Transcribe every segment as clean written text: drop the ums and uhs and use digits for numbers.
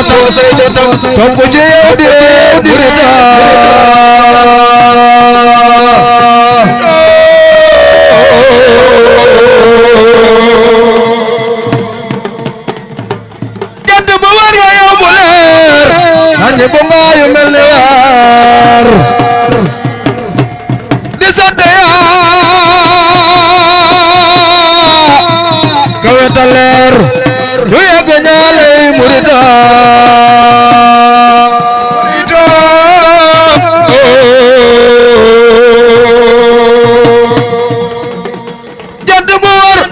topp ci yow di murida jant bu war ya yow mu leer nañu bu ngaayu mel ni weer di sant kawe ta leer lu yegg ñaaley murida jant bu war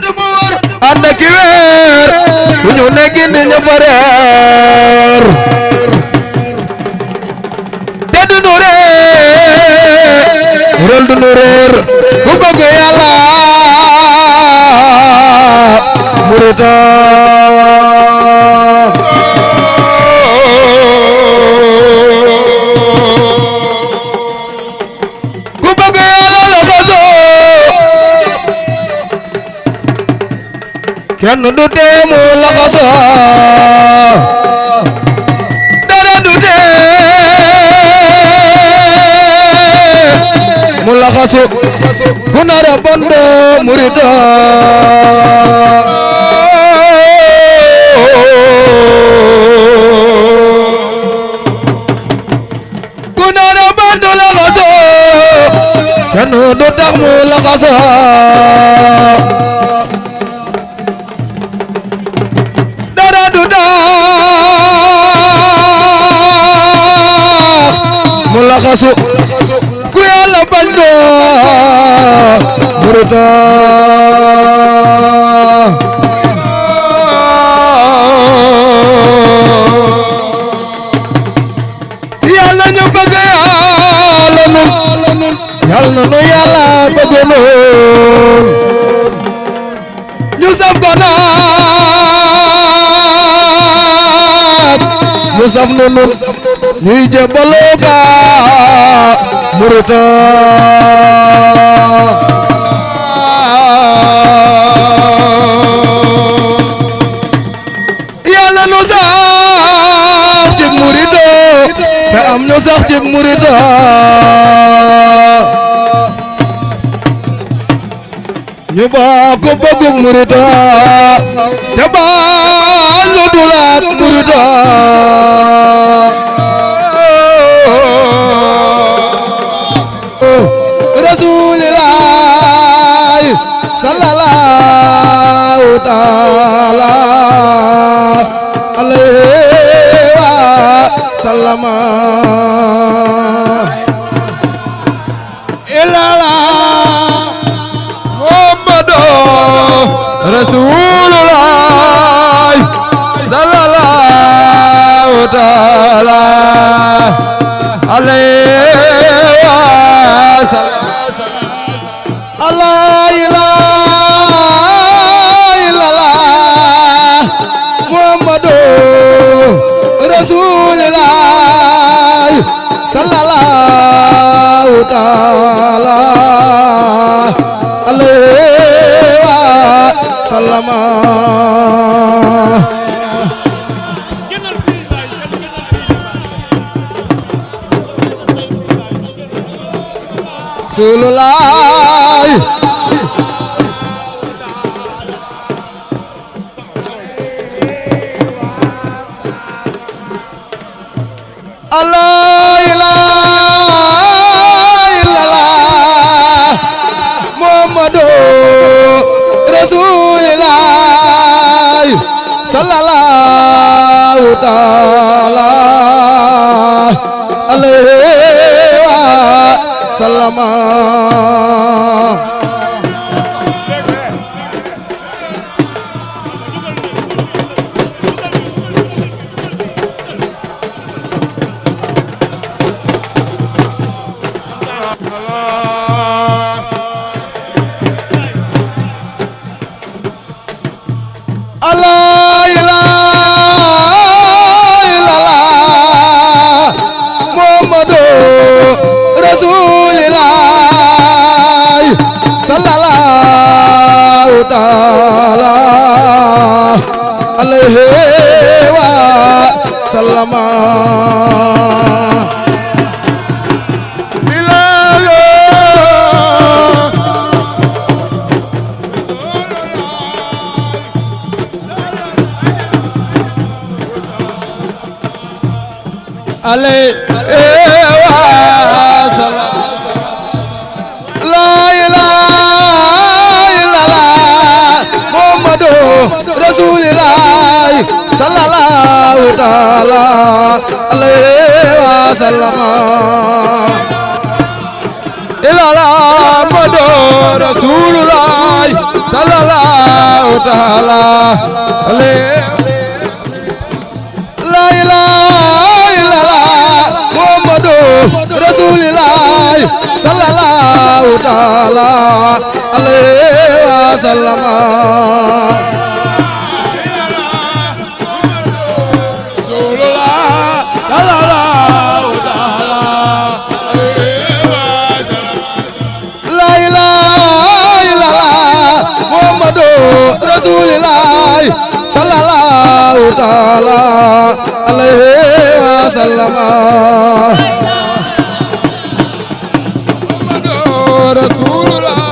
ànd ak weer bu ñu nekk ni ñu fareer te du nu réer du nu réer ku bëgg Yàlla murida ku bëgg Yàlla la ko soo kenn du tee mu la ko soo dara du tee mu la ko soo ku nar a bondo murida ku nar a bondo la ko soo kenn du tax mu la ko soo dara du tax mu la ko soo ku Yàlla bañ do murida Yàlla ñu bëgg Yàlla nun Yàlla nu Yàlla bëgg nun ñu saf ko naat ñu saf nu nun ñuy jébbaloo ka murida Yàlla nu sax jig murida te am ñu sax jig murida ñu bokk bëggug murida te baal lu dulaat murida Rasulillahi sallallahu taala alayhi wa sallama ilala Muhammadu Rasulullah sallallahu taala alayhi wa sallam Allah ilaha illallah Muhammadu Rasulullah sallallahu taala alayhi wa sallama Rasulullah Allah ilaha illallah Muhammadu Rasulullah sallallahu taala alayhi wa sallama Allah ilaha illallah Muhammadu Rasulullah sallallahu taala alaihi wa وسلم عليه وسلم لا إله إلا الله محمد رسول الله صلى الله تعالى عليه وسلم إلا محمد رسول الله صلى الله تعالى عليه لا إله إلا الله محمد رسول الله صلى الله تعالى عليه وسلم رسول الله صلى الله تعالى عليه وسلم لا إله إلا الله محمد رسول الله صلى الله تعالى عليه وسلم محمد رسول الله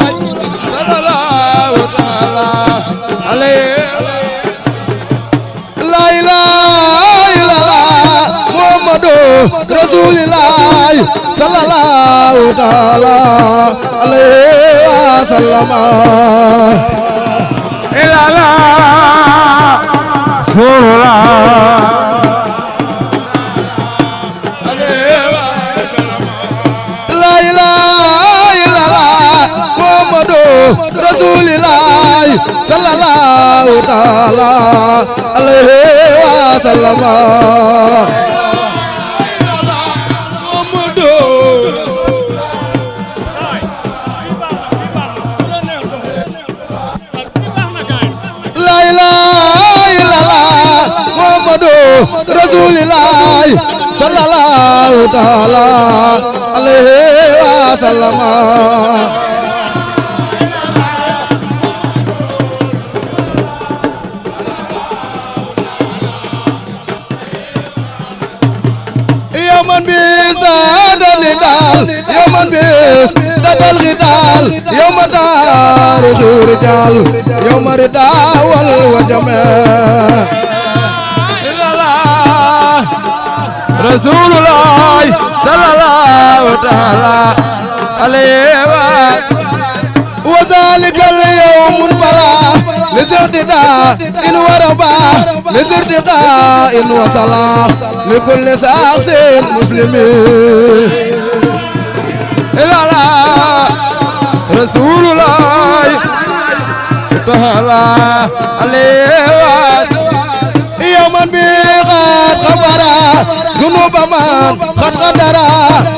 صلى الله تعالى عليه لا إله إلا الله محمد رسول الله صلى الله تعالى عليه وسلم إلا رسول الله عليه وسلم لا إله إلا الله محمد رسول الله صلى الله تعالى عليه وسلم محمد لا إله إلا الله محمد رسول الله صلى الله تعالى عليه وسلم يا من بيزداد الندال يا من بيزداد الغدال يوم دار رجال يوم ردا والوجمال رسول الله صلى الله تعالى عليه وذلك اليوم البلاء لزرتداء إن وربا لزرتقاء إن وصلا لكل شخص مسلم رسول الله تعالى عليه يا من بغاد غفرا ذنوب من قد قدرا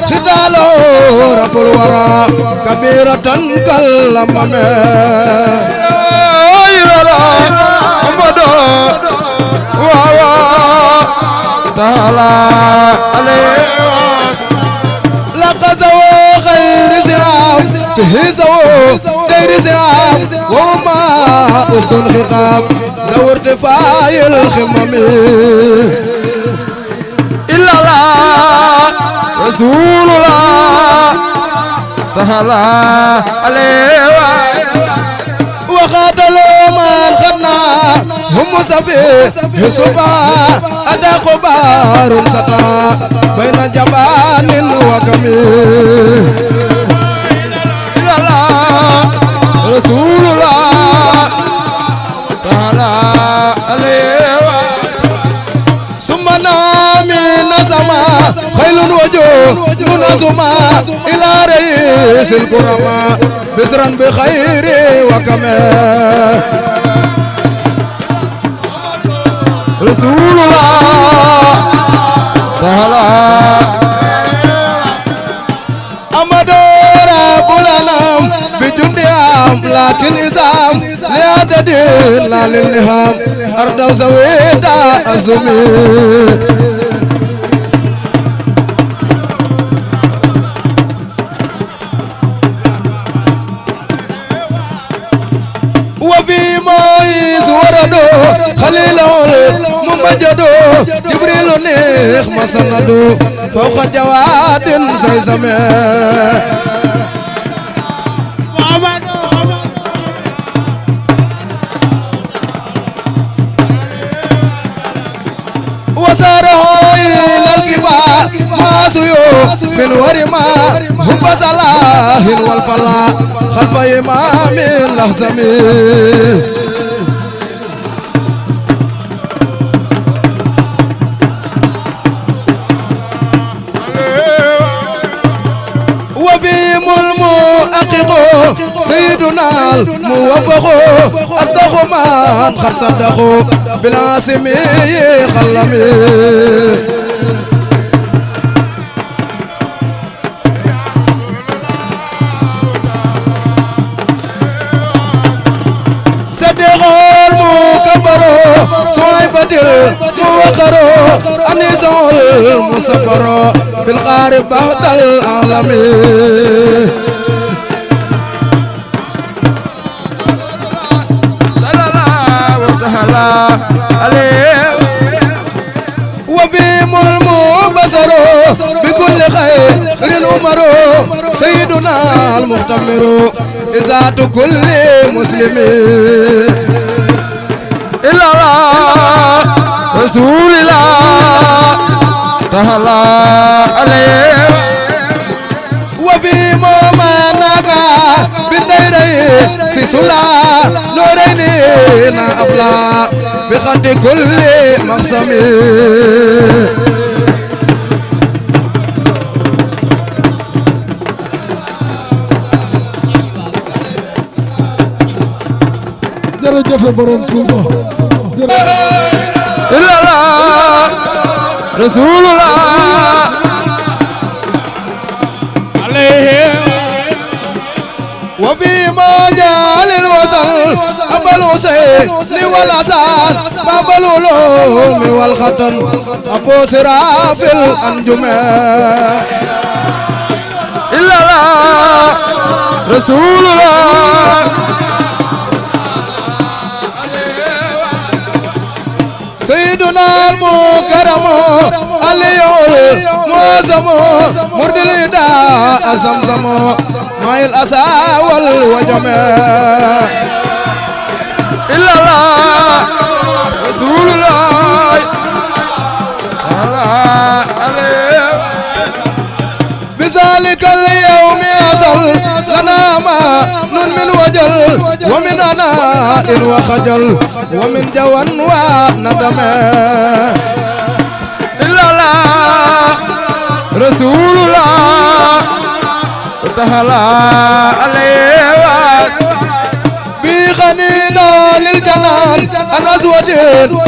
ختاله رب الورى كبيرة كالأمم محمد تعالى عليه لقد زوى غير سعاب به زوى غير سعاب وما أسد الخطاب زوى ارتفاع الخمم إلا الله رسول الله تعالى عليه وقاتلوا من خدنا هم سفي حسبا أدى قبار ستا بين جبان وكمي إلا الله رسول الله تعالى عليه ثم نامي نسما خيل وجوه منظما إلى رئيس الكرماء بسرا بخير وكمال رسول الله تعالى أمدور أبو الأنام بجندهم لكن إسام لعدد لا للنهام أردو سويتا أزمي وفي مويس وردو خليل الممجدو جبريل شيخ مسند فوق جواد سيزمي وزاره إلى الجبال ما سيوف في الورما هم بصلاح والفلاح خلف إمام الأحزمي سيدنا الموفق أصدق من قد صدقوا بالعاصم خلمي صدقوا المكبر صعيبة الموقر أنيس المصبر بالغارب بعد العالمين وبهم المبصر بكل خير عمر سيدنا المختمر ذات كل مسلم إلا الله رسول الله تعالى عليه وبهم منك بالديرين سيسولا نورين أبلا بخط كل مقسم jërëjëf borom Tuuba إلا الله رسول الله عليه وبما جال الوصل أبا الحسين والحسن باب العلوم والختن أبو سراف الأنجم إلا الله رسول الله سيدنا المكرم علي المعظم مرد الإداء زمزم ماء الأسى والوجم إلا الله رسول الله بذلك اليوم أصل لنا ما من وجل ومن أناء وخجل ومن جوى وندم إلا الله رسول الله تعالى عليه بغنينا للجنان عن أسود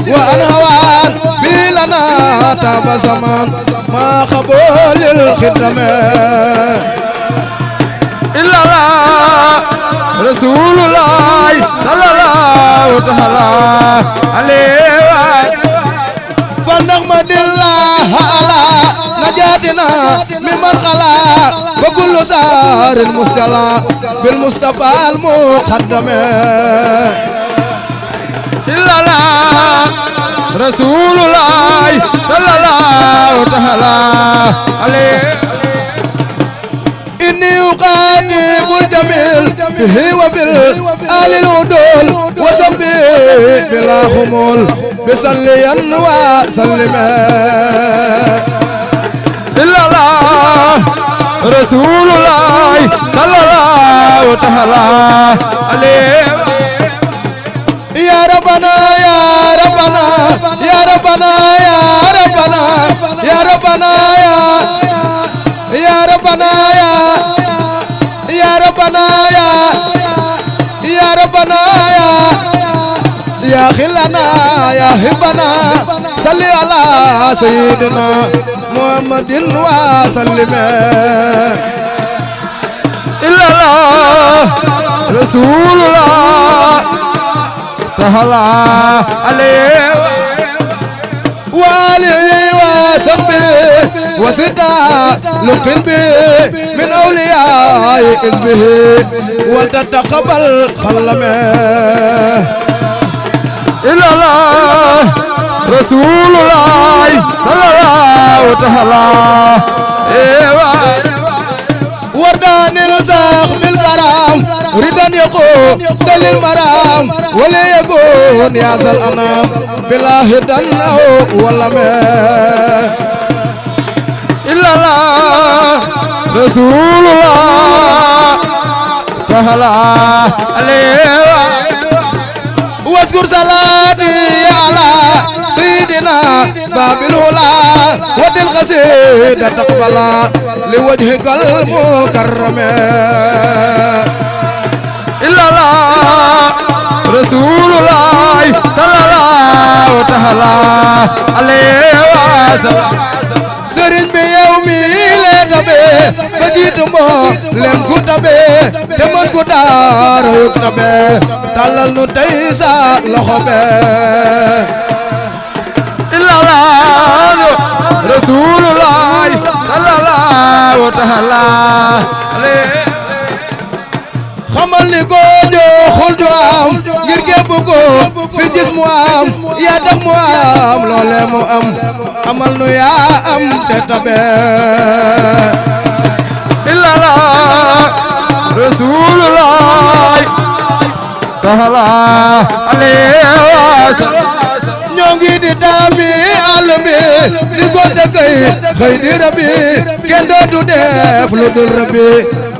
وعن هوان بلنا تاب زمان ما قبول الخدم إلا الله رسول الله صلى الله تعالى عليه فلنحمد الله على نجاتنا ممن خلا وكل سار المستلى بالمصطفى المقدم إلا الله رسول الله صلى الله تعالى عليه إني أقدم الجميل به وبالآل العدول وسبي بلا خمول بسليا وسلم إلا الله رسول الله صلى الله تعالى عليه يا ربنا يا ربنا يا ربنا يا ربنا يا ربنا يا ربنا يا ربنا يا ربنا يا خلنا يا هبنا صل على سيدنا محمد وسلم إلا الله رسول الله تعالى عليه وآله وصحبه وسدا لطف به من أولياء اسمه ولتتقبل خلمه إلا الله رسول الله صلى الله تعالى وردان الزاخ بالكرام ردا يقود للمرام ولا يكون يا الأنام بلا هدى ولا ما إلا الله رسول الله تعالى واذكر صلاتي على سيدنا باب الهلا ودي القصيدة تقبلا لوجهك المكرم إلا الله رسول الله صلى الله تعالى عليه وسلم sëriñ bi yow mi lee tabe ba jiitu moo leen ku tabe te mën ku daara yuk tabe tàllal nu tey sa loxo be إلا الله رسول الله صلى الله تعالى عليه xamal ni ko joxul du am ngir gépp ko fi gis mu am yaa tax mu am loole mu am amal nu yaa am te tabe إلا الله رسول الله تعالى عليه وسلم ñoo ngi di taabi àll bi di góote kay xëy di rabi kenn dootu def lu dul rabi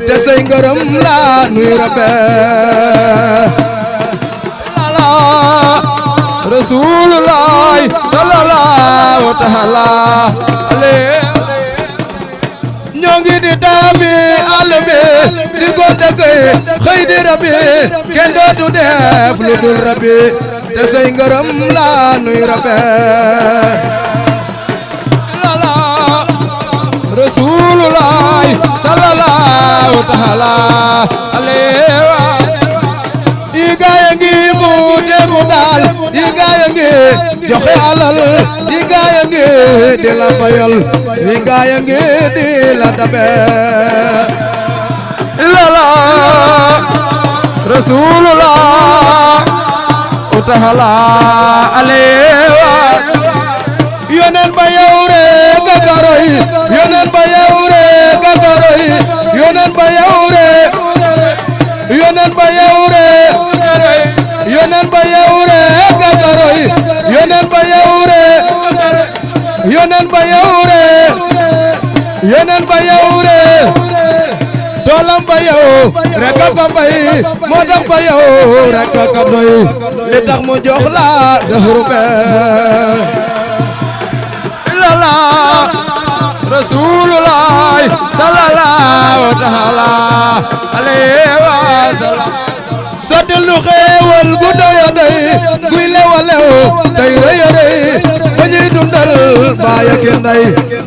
te say ngërëm la nuy rabe رسول الله صلى الله تعالى عليه ñoo ngi di taabi àll bi di góote kay xëy di rabi kenn dootu def lu dul rabi te say ngërëm la nuy rabe رسول الله صلى الله تعالى عليه yi gaaya ngi mu déggu daal yi gaaya ngi joxe alal yi gaaya ngi di la bayal yi gaaya ngi di la dabe إلا الله رسول الله تعالى عليه yonen ba yow rek nga garoy yonen ba yow rek nga garoy yonen ba yow rek yonen ba yow rek yonen ba yow rek nga garoy yonen ba yow rek yonen ba yow rek yonen ba yow rek toolam ba yow rek ko bay moo tax ba yow rek ko doy li tax mu jox la dëhru be إلا الله رسول الله صلى الله تعالى عليه وسلم sotil nu xéewal gu doya doy guy lewa lew tey rëy a rëy ba ñuy dundal baay ak ndey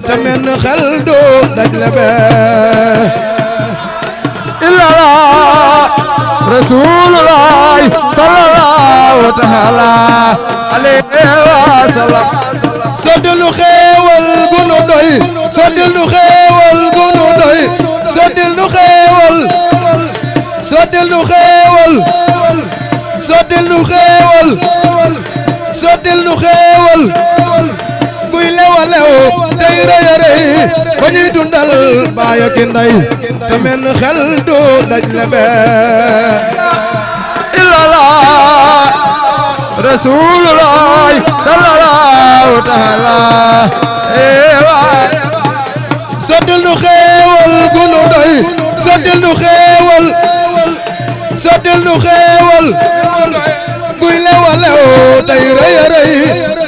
te menn xel du daj lebe إلا الله رسول الله صلى الله تعالى عليه وسلم sotil nu xéewal gu nu doy sotil nu xéewal gu nu doy sotil nu xéewal sotil nu xéewal sotil nu xéewal sotil nu xéewal guy lewa lew tey rëy a rëy ba ñuy dundal baay ak ndey te menn xel du daj lebe إلا الله رسول الله صلى الله تعالى عليه sotil nu xéewal gu nu doy sotil nu xéewal sotil nu xéewal guy lewa lew tey rëy a rëy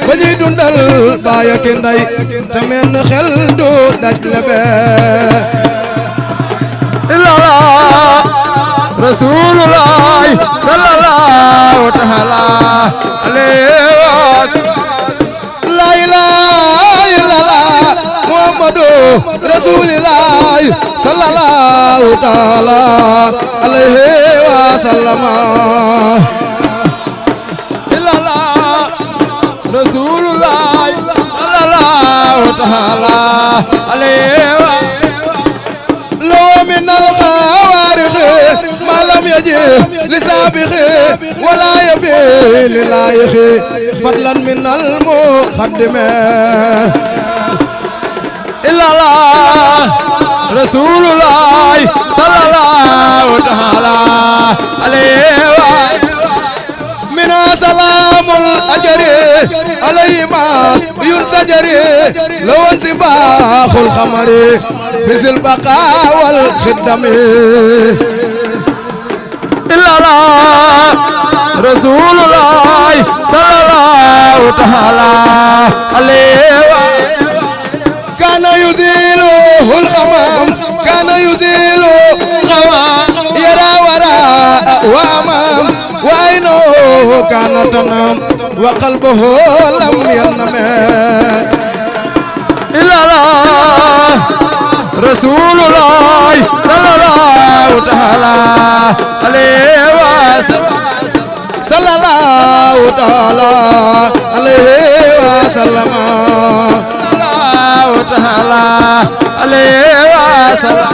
ba ñuy dundal baay ak ndey te menn xel du daj lebe إلا الله رسول الله صلى الله تعالى عليه وسلم la ilaha illallah muhammadu rasulillah sallallahu taala alayhi wa sallama إلا الله رسول الله صلى الله تعالى عليه لو من الخوارق ما لم يجي لسابق ولا يفي للايخ فضلا من المقدم إلا الله رسول الله صلى الله تعالى عليه من سلام الأجر عليه ما ينسجر لو انتباه الخمر مثل البقاء والخدم إلا الله رسول الله صلى الله تعالى عليه كان يزيله الغمام كان يزيله الغمام يرى وراء وأمام وعينه كان تنام وقلبه لم ينم إلا الله رسول الله صلى الله تعالى عليه وسلم صلى الله تعالى عليه وسلم تعالى عليه وسلم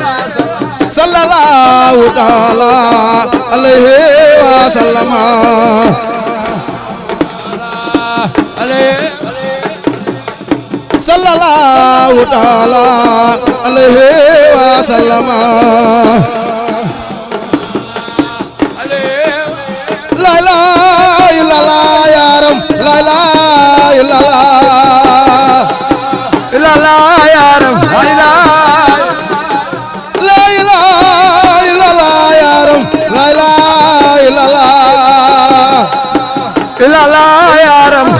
صلى الله تعالى عليه وسلم صلى الله تعالى عليه وسلم لا اله الا الله يا رب لا اله الا الله إلا الله يا رب لا اله الا الله يا رب لا اله الا الله إلا الله يا رب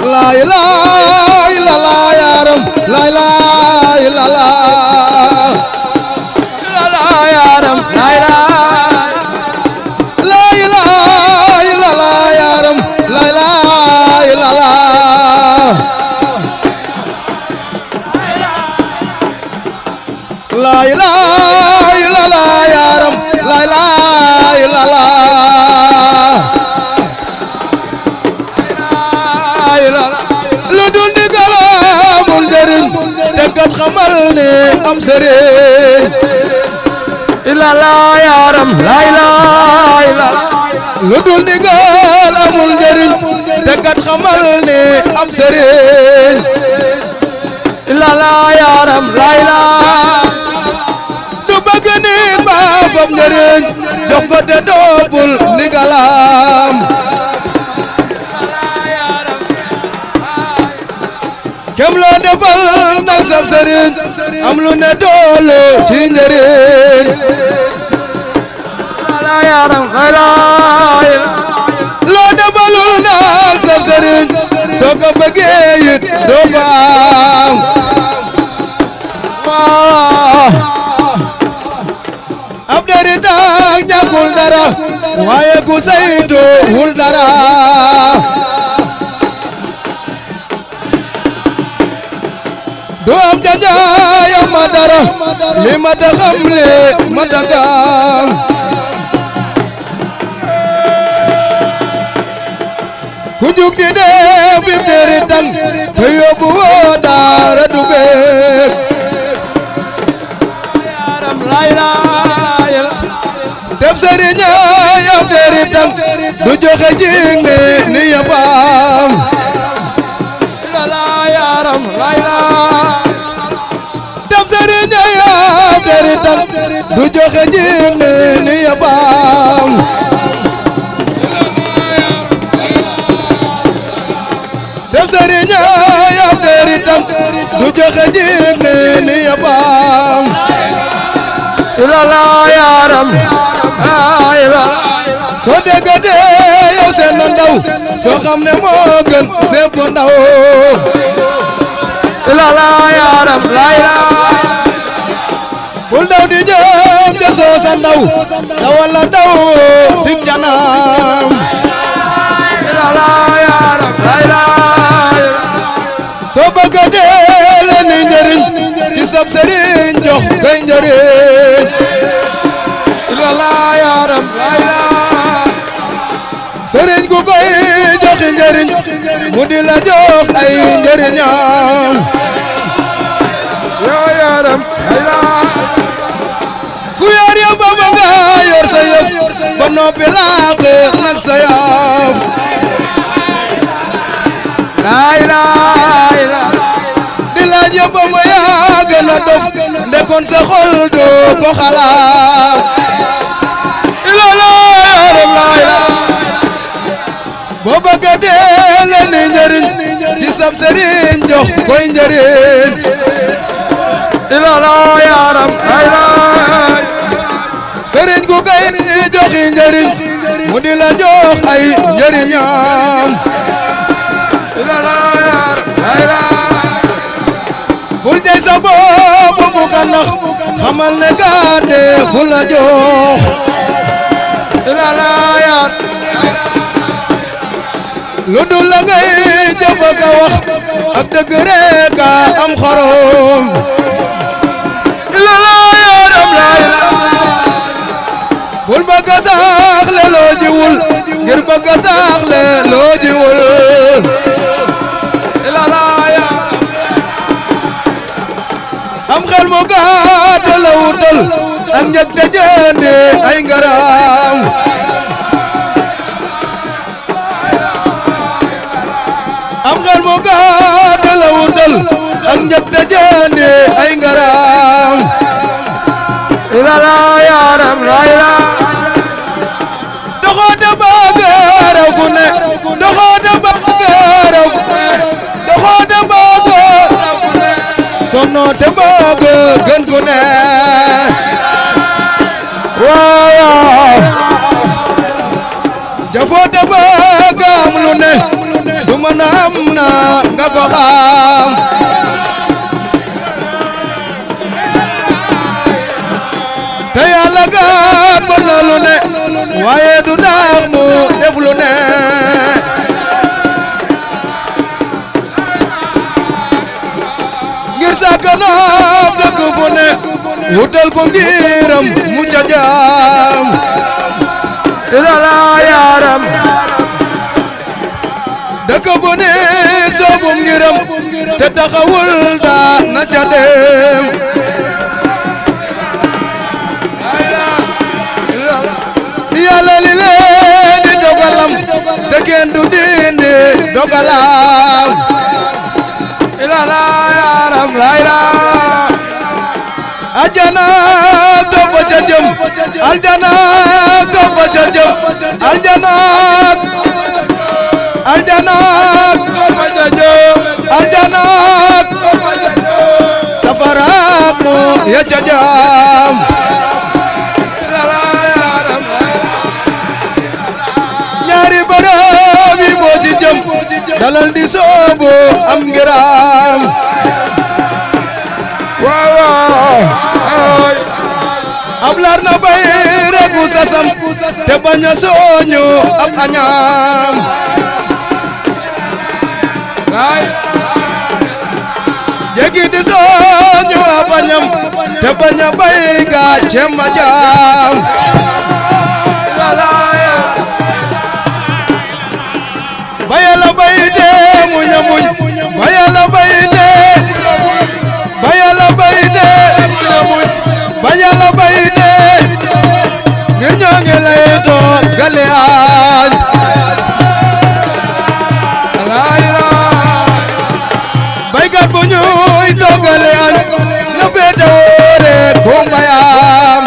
لا اله الا الله يا رب لا اله الا الله إلا الله يا رب لا اله الا الله يا رب لا اله الا الله لا اله الا الله يا رب لا اله الا الله lu dul di galaamul njëriñ te kat xamal ne am sëriñ إلا الله يا رب لا إله إلا lu dul di galaamul njëriñ te kat xamal ne am sëriñ إلا الله يا رب لا إله du bëgg ni baa fam njëriñ jox ko te doobul ni galaam kem loo defal nag sab sëriñ am lu ne doolu ci njëriñ لا يا رب لا إله loo defalul nag sab sëriñ soo ko bëggee it doo ko am ab dari taag ñàkkul dara waaye ku saytu wul dara du am jajaaya ma dara li ma ta xam le ma ta gaam ku jug di dee bi deri tang te yóbbu woo daara du beek لا إله إلا def sëriñ ab deri tang du joxe jing ne ni yabaam الله يا رب لا إله def sëriñ ab deri tang du joxe jing ne ni yabaam def sëriñ ab deri tang du joxe jing ne ni yabaam إلا الله يا رب لا إله soo déggatee yow seen na ndaw soo xam ne moo gën seen ko ndaw إلا الله يا رب لا إله bul daw di jëm ja soo sa ndaw dawal la daw dig canam إلا الله يا رب لا إله soo bëggatee leen di njëriñ ci sab sëriñ jox koy njëriñ إلا الله يا رب لا إله sëriñ ku koy joxi njëriñ mu di la jox ay njëriñam يا رب لا إله ku yor ya ba nga yor sa yëf ba noppi làq nag sa yaaf لا إله إلا boppam yaa gën a dof ndekoon sa xol doo ko xalaat ila la yaram la ilaha boo bëgga dee leen njëriñ ci sab sëriñ jox koy njëriñ ila la yaram la ilaha sëriñ gu koy joxi njëriñ mu di la jox ay njëriñam ila la yaram la ilaha bul jey sa bopp bu ka nax xamal ne kaa dee fu la jox ila la yaram lu dul la ngay jëf ak a wax ak dëgg rek a am xorom ila la yaram la ilaha bul bëgg a saaxle loo jiwul ngir bëgg a saaxle loo jiwul ila la yaram am xel mu gàtt la wutal ak njëg te jëndi ay ngaram am xel mu gàtt la wutal ak njëg te jëndi ay ngaram ila la yaram la ilaha doxoo de bëgg raw ku ne doxoo de bëgg raw doxoo de bëgg sonnoo te bëgg gën ku ne waaw jafoo te bëgg am lu ne du mën a am na nga ko xam te yàlla gaat mën na lu ne waaye du tax mu def lu ne ngir sàkkanaam dëkk fu ne wutal ko ngiram mu ca jaam ila la yaram dëkk bu ne soobu ngiram te taxawul daa na ca dem yàlla li leen di dogalam te kenn du dindi dogalam ila la yaram la ilaha aljana topp ca jëm aljana topp ca jëm aljana aljana aljana safara ko ya ca jam ñaari barab yi boo ci jëm dalal di soobu am ngiram waaw ab lar na bay regu sasam te bañ a sooñu ab añam jegi di sooñu ab añam te bañ a bay gàcce ma jam bayala bay dee muñ a muñ bayala bay dee bayala bay dee bayala bay dee ngir ñoo ngi lay doon gale añ baykat bu ñuy dogale añ na fete woore ku mbayam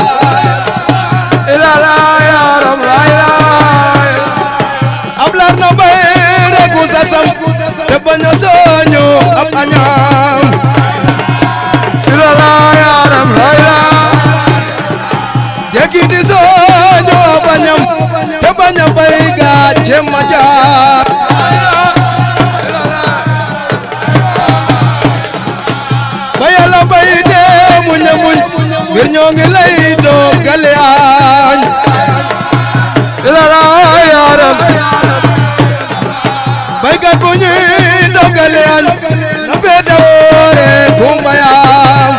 ila la yaram la ilaha ab lar na bay regu sasam te bañ a sooñu ab añam ila la yaram la ilaha jeki di sooñu ab añam te bañ a bay gàcce ma jam bayala bay dee muñ a muñ ngir ñoo ngi lay dogale añ ila la yaram baykat bu ñuy dogale añ na fete woore ku mbayam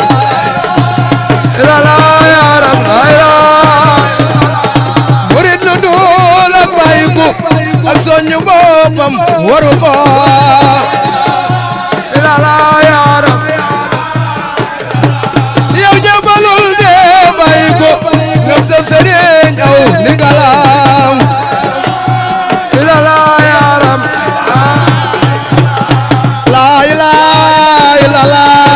ila la yaram la ilaha murit lu dul ak bayiku ak soñu boppam waru ko ila la yaram yow jëbalul de bayiku ngam sab sëriñ aw ni galam ila la yaram la ilaha illallah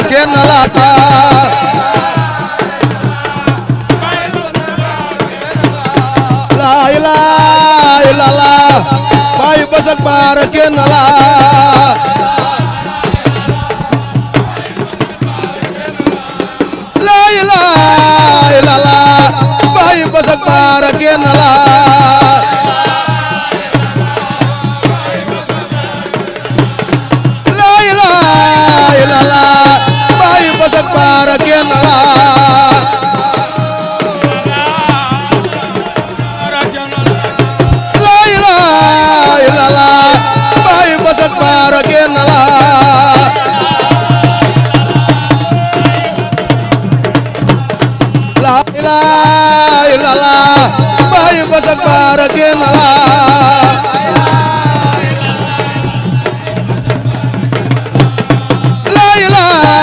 kenn la la ilaha illallah bayu basak bara kenn la la ilaha illallah bayu basak bara kenn la la ilaha illallah bayu basak bara kenn la basak bara kenn la la ilaha illallah bayu basak bara kenn la la ilaha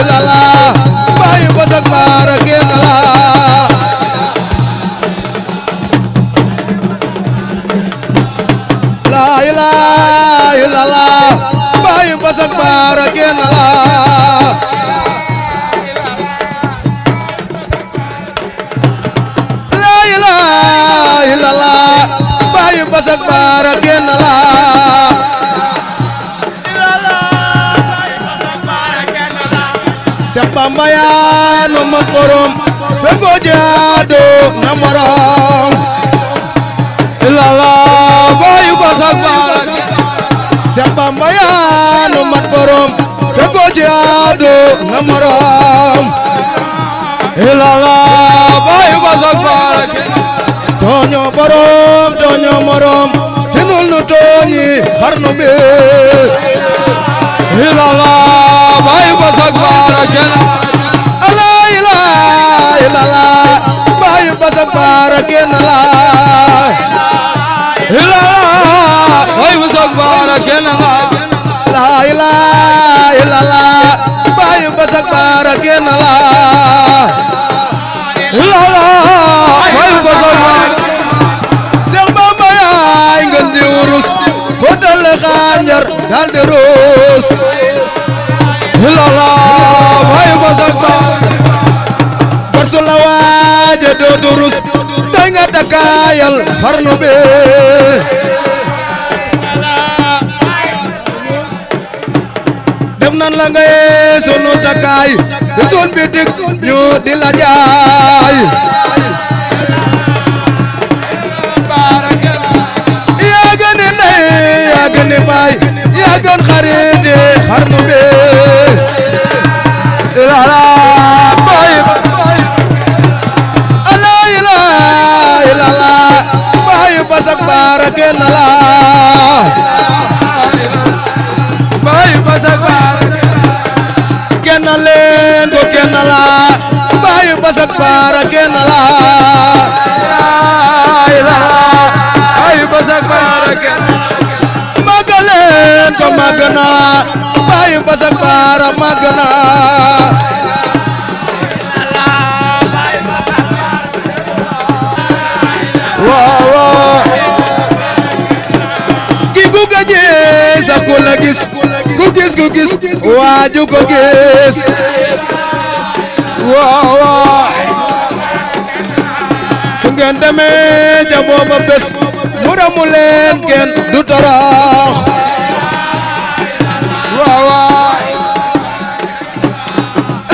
illallah bayu basak bara kenn la la ilaha illallah bayu basak bara kenn la la ilaha illallah bayu basak bara kenn la Seex Bamba yaa nu mat borom fego jaado na morom illallah bayu basak bara Seex Bamba yaa nu mat borom fego jaado na morom illallah bayu basak bara tooño borom tooño morom tinul nu tooñi xarnu bi illallah bayu basak bara la ilaha illallah bayu basak bara kenn la illallah bayu basak bara kenn la la ilaha illallah bayu basak bara kenn la illallah bayu basak bara Seex Bamba yaay ngeen di wurus ko dal xanjar dal di rus illallah bayu basak bara barsu la waaje dootu rus day nga dakayal xarnu bi def nan la ngay sunu dakay di sun bitik ñu di la jaay yaa gën ni ndey yaa gën ni baay yaa gën xarit di xarnu bi illallah bayu la ilaha illallah bayu basak bara kenn la bayu basak bara kenn leen ko kenn la bayu basak bara kenn la illallah bayu basak bara magaleen ko magana bayu basak bara magana ki ku ko gis ak ku la gis ku gis waaju ko gis su ngeen demee ja booba bés mu ramu leen kenn du torox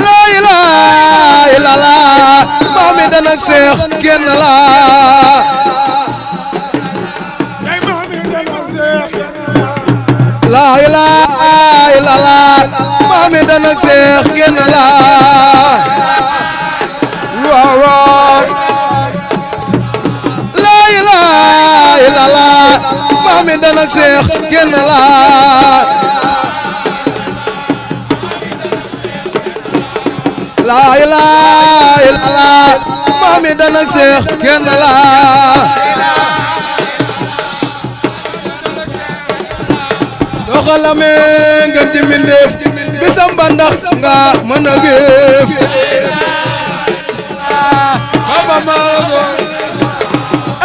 la ilaha illallah maami danak seex kenn la la ilaha illallah maami danak seex kenn la la ilaha illallah maami danak seex kenn la la ilaha illallah maami danak seex kenn la soxalame ngeen di mbindeef bisam ba ndax nga mën a géef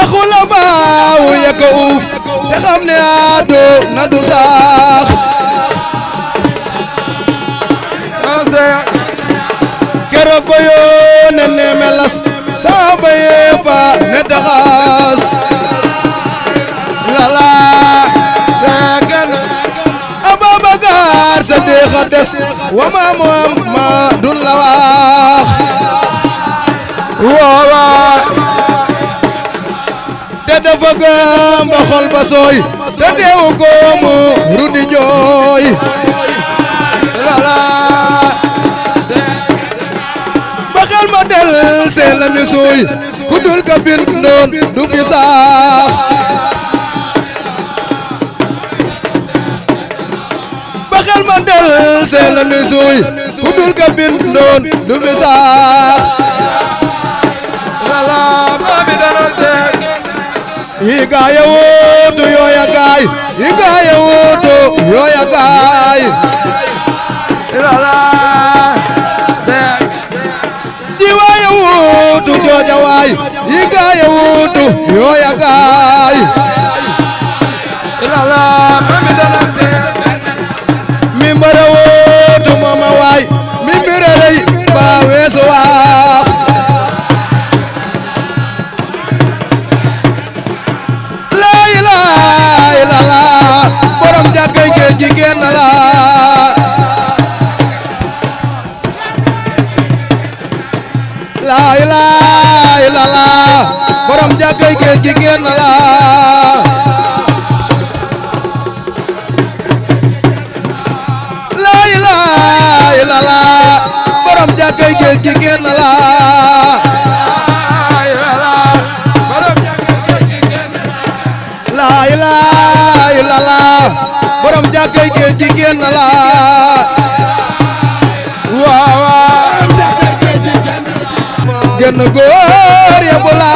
axula baaw yaka uuf te xam ne ado na du saax keroog ba yónneen ne melas saaba yépp ne daxas lala seeken Ababakar Sadiq a des wa ma Muhammadun la wax waawa te dafa gëm ba xol ba sooy te teewu ko mu rudi jooy lala ba xel ma del seen la mi suuy ku dul ka bir ndoon du fi saax ba xel ma del seen la mi suuy ku dul ka bir ndoon du fi saax lala mami dano seeken yi gaaya wootu yooya gaay yi gaaya wootu yooya gaay lala seeken ji waaya wootu jooja waay yi gaaya wootu yooya gaay lala mami dano seeken mi mbara wootu mooma waay mi mbira lay ba weesu waax laa ilaaha illallaah borom jàkkay géej gi génn la laa ilaaha illallaah borom jàkkay géej gi génn la laa ilaaha illallaah borom jàkkay géej gi génn la laa ilaaha illallaah borom jàkkay géej gi génn la waawa génn góor ya bu la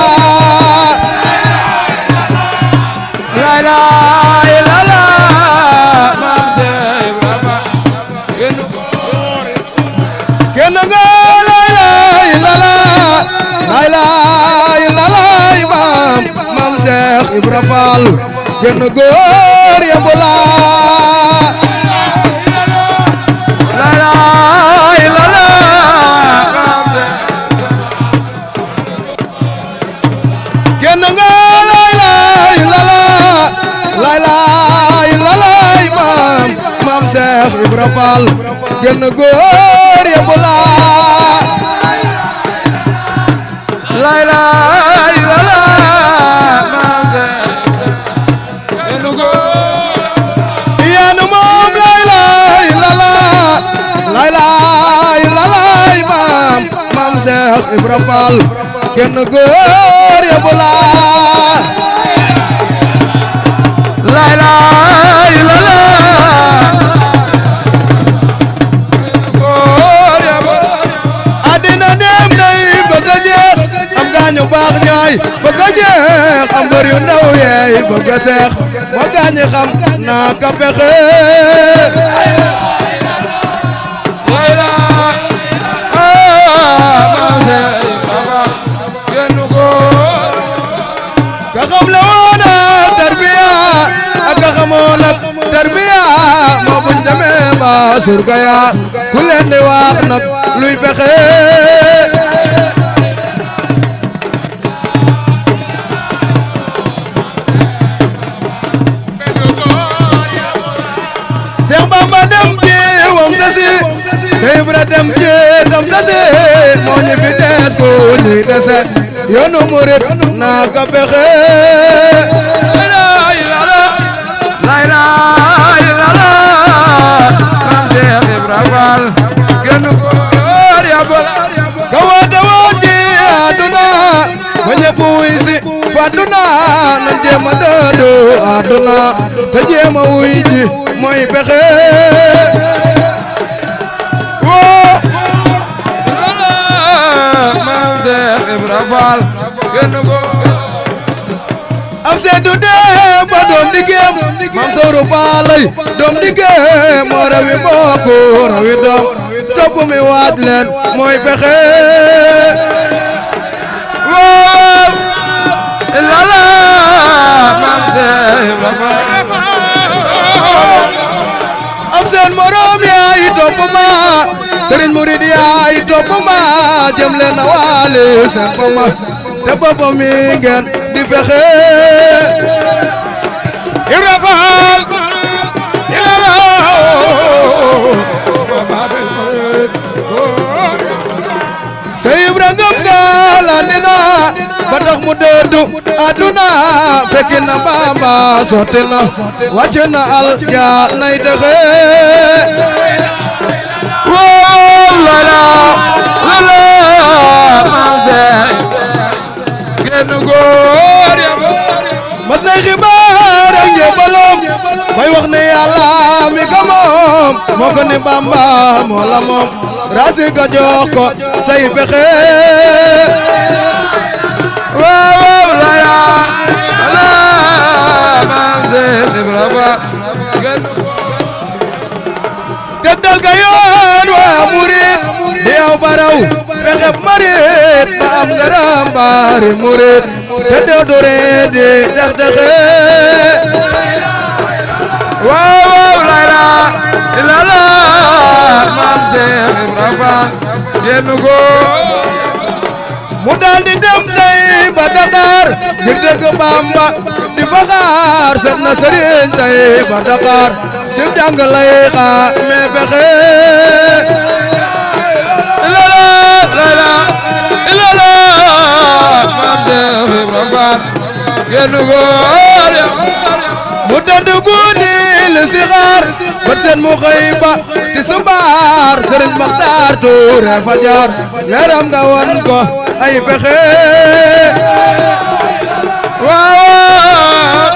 la ilaha illallah maam Seex Ibrahima génn góor génn góor la ilaha illallaah la ilaha illallaah maam Seex Ibra Fall génn góor ya bu la la ilaha illallah maam Seex génn góor la ilaha illallaah la ilaha illallaah maam Seex Ibra Fall génn góor ya bu la la ilaha illallah maam Seex génn góor yaanu moom la ilaha illallaah la ilaha illallaah maam Seex Ibra Fall génn góor ya bu la la ilaha illallah génn góor ya àddina dem nay bëgg a jeex am gaañu baax ñaay bëgg a jeex am mbër yu ndaw yeey bëgg a seex ma gaañi xam naa ka pexe la ilaha maam Seex Ibrahima génn góor ka xam la woon ak tarbiya ak ka xamoon ak tarbiya moo buñ demee ba surga ya ku leen di wax nag luy pexe Seex Bamba dem ci wam sasi Seex Ibra dem ci tam sasi moo ñu fi des ko ñuy dese yoonu murit naa ka pexe la ilaha illallah la ilaha illallah maam Seex Ibrahima Fall génn góor ya ka woote woon ci àdduna ba ñëpp wuy si fa àdduna nan jéem a dëddu àdduna te jéem a wuy ji mooy pexe woo maam Seex Ibrahima Fall génn góor am seetu dee ba doom diggeem mam sawru faalay doom diggeem moo rawi mbokku rawi doom topp mi waaj leen mooy pexe woo lala maam Seex Ibrahima Fall am seen morom yaay topp ma Serigne Mouride yaay topp ma jëm leen na waale seen ma te boppam mi ngeen di fexe Ibra Faal Sey Ibra ngam gaala dina ba tax mu dëddu aduna fekki na Bamba sotti na wàcc na al ja nay dexe wow lala lala maam Seex genn góor ya mas nay xibaar ak njëbalam may wax ne Yàlla mi ko moom moo ko ni Bamba moo la moom raasi ko jox ko say pexe wow lala lala maam Seex Ibra Faal genn tegtal ka yoon waa murit di aw baraw pexeb marit ba am ngaram baari murit te dew dore di dex dexe wow lala lala maam Seex Ibra Faal genn góor mu daal di dem tey ba Dakar ngir dëgg Bamba di fa xaar set na sëriñ tey ba Dakar ci jàng lay xaame pexe lala lala lala maam Seex Ibra Faal genn góor ya mu tëdd guddi li si xaar ba seen mu xëy ba ti subaar Sëriñ Maxtaar Tuure fajar yaram nga won ko ay pexe waaw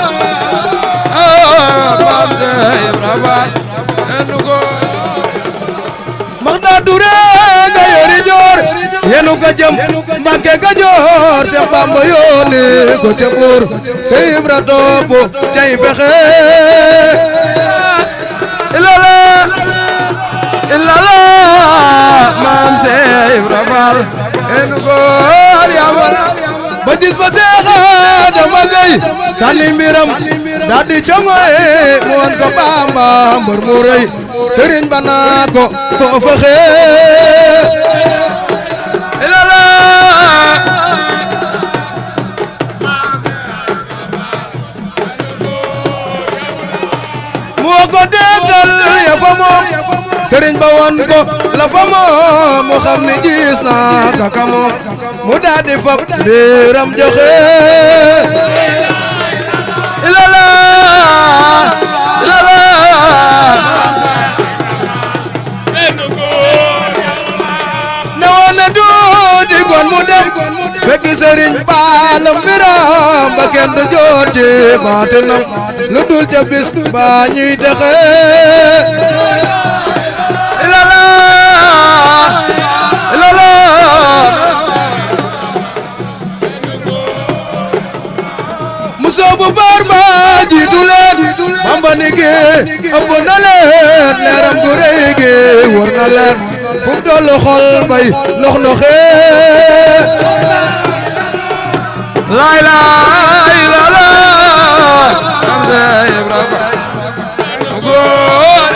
maam Seex Ibra Faal genn góor Maxtaar Tuure nga yori joor yenu ko jëm Mbàkke Kajoor Seex Bamba yónni ko ca Buur Seex Ibra topp cay pexe ilala ilala maam Seex Ibra Faal genn góor ya ba gis ba seexa dafa gay sànni mbiram daal di congoy mu won ko Bamba mbër mu rëy sëriñ ba naa ko foofa xee ilala mu wax ko déggal ya fa moom sëriñ ba won ko la fa moom mu xam ni gis naa kaka moom mu daal di fab mbiram joxe ilala ilala ne woon na tuuti kon mu dem fekki sëriñ baalam mbiram ba kenn du joor ci baatinam lu dul ca bis ba ñuy texe ilala ilala mu soobu baar ba jiitu leen Bamba ni gi ëpp na leen leeram gu rëy gi wër na leen fu mu tollu xol bay nox noxee lay lay ilala maam Seex Ibra Faal góor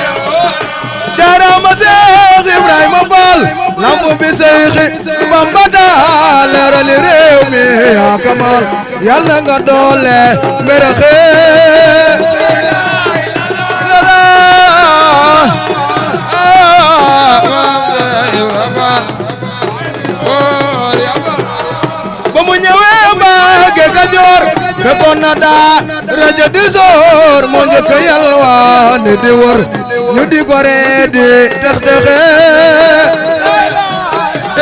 jaaraama Seex Ibrahima Faal lamp bi Seexi Bamba daa leerali réew mi yaa kamal yàlla nga doole meraxe ilala maam Seex Ibra Faal góor ya ba mu ñëwee Mbàkke Kajoor fekkoon na daa rajo di soor moo njëkk yalwaan di wër ñu di ko ree di tex texe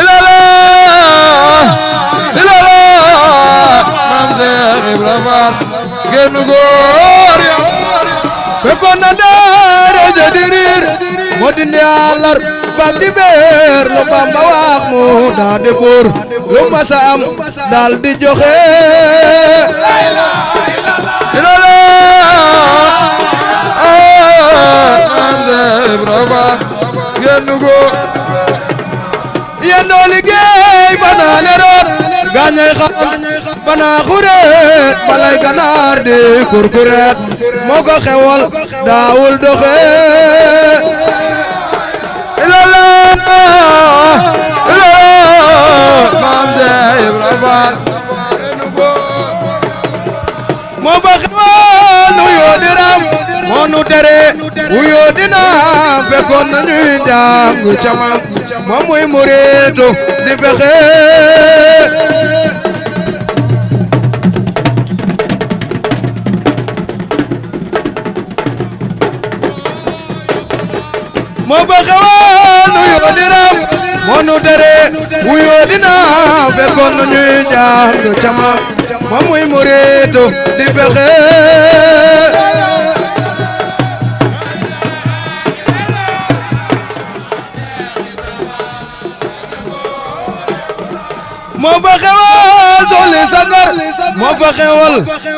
ilala ilala maam Seex Ibra Faal genn góor ya fekkoon na daa rajo di riir moo di ndiyaalar bak di beer lu Bamba wax mu daa di buur lu masa am daal di joxe ilala maam Seex Ibra Faal genn góor yendoo liggéey banaane root gaañay xam banaa xureet balay ganaar di kurkureet moo ko xewal daawul doxe Maam Seex Ibra Faal moo ba xewal nu yoo di ram moo nu tere wu yoo dina fekkoon nañuy jàng ca maam moom muy muriitu di fexe moo ba xewal nu yoo di ram moo nu tere wu yoo dina fekkoon nañuy jàng ca maam moom muy muriitu di fexe moo fa xewal soli sagar moo fa xewal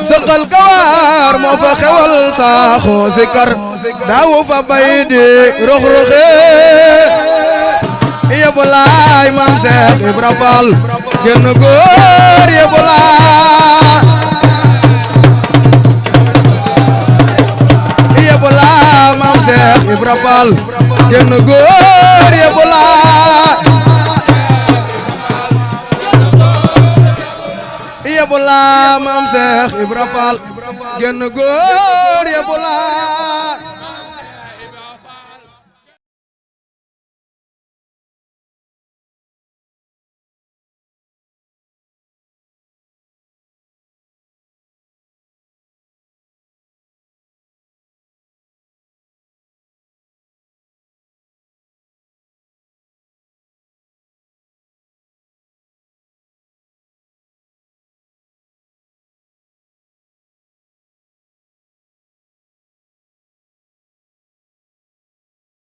saqal kawar moo fa xewal saaxo sikar daawu fa bay di rox-roxe yebulaay Maam Seex Ibra Faal genn góor yebulaay Maam Seex Ibra Faal genn góor yebulaay Maam Seex Ibra Faal genn góor yebulaay